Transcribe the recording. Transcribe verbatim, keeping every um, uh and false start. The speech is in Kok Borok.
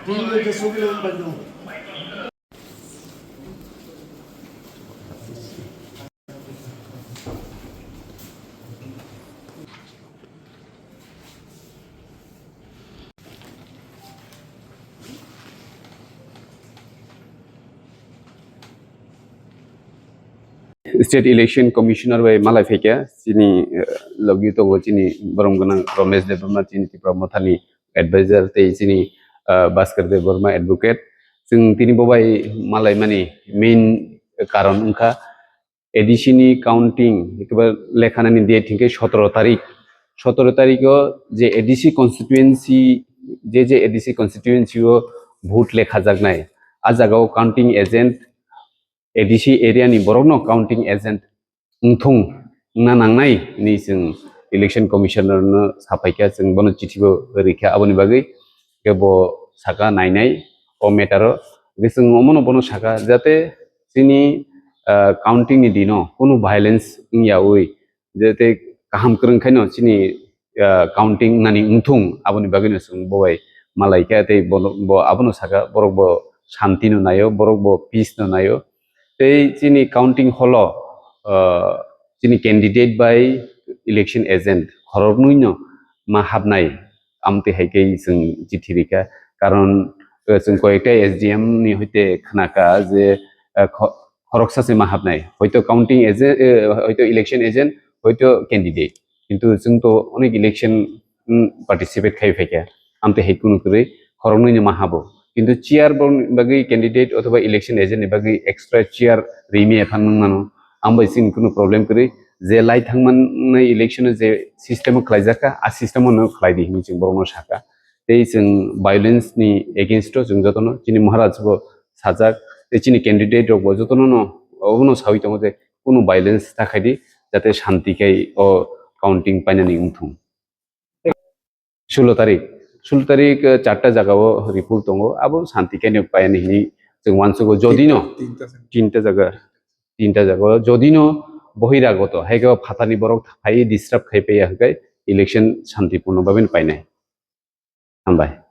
State Election Commissioner bai malai phaikha chini, eh, logi tongo chini borom gwnang Romesh Debbarma, chini Tipra Mothani advisor, tei chini, eh, Bhaskar Debbarma advocate. Chwng tini bo bai malai mani main karon wngkha A D C ni counting, ekebar lekha nani date hinkhe sotoro tarik. Sotoro tarik o je A D C constituency, je je A D C constituency o vote lekha jaknai, a jaga o counting agent A D C area ni borok no counting agent wngthung wngna nangnai hinwi chwng Election Commissioner no saphaikha, chwng bono chithi bo rikha. Aboni bagwi khe bo saka nainai o matter o. Hwnkhe chwng omono bono saka jate chini, ah, counting ni dino kunu violence wngyawi, jate kaham kwrwng khaino chini, ah, counting nani wngthung, aboni bagwino chwng bo bai malai kha tei bono, bo abono saka, borok bo shanti no naio, borok bo peace no naio. Tei chini counting hall o, ah, chini candidate bai election agent khoroknwi no ma habnai, amtwi hai khe chwng chithi rikha. Karon, eh, chwng koyekta S D M ni hoite khnakha je, eh, kho-, khoroksa se ma habnai, hoito counting agent, eh, hoito election agent, hoito candidate, kintu chwng to onek election, mm, participate khai phaikha, amtwi hai kunu kwrwi khoroknwi no ma habo, kintu chair bo bagwi candidate othoba election agent ni bagwi extra chair rimi ephan nung mano. Ang bai chini kunu problem kwrwi, je lai thangmani election o je system o khlaijakha, a system o no khlai di hinwi chwng borokno sakha. Tei chwng violence ni against o chwng jotono chini Maharaj bo sajak, tei chini candidate rok bo jotono no obono sawi tongo je kunu violence ta khai di, jate shanti khai o counting painani wngthung. Sulo tarik, sulo tarik, eh, charta jaga o report tongo, abo shanti khe no painani hinwi chwng uansugo. Jodi no tinta, tinta jaga, tinta jaga o jodi no bohiragoto, hai khe o phatani borok phai disturb khai paiya hwnkhe election shantipurno bhabe no painai. Hambai.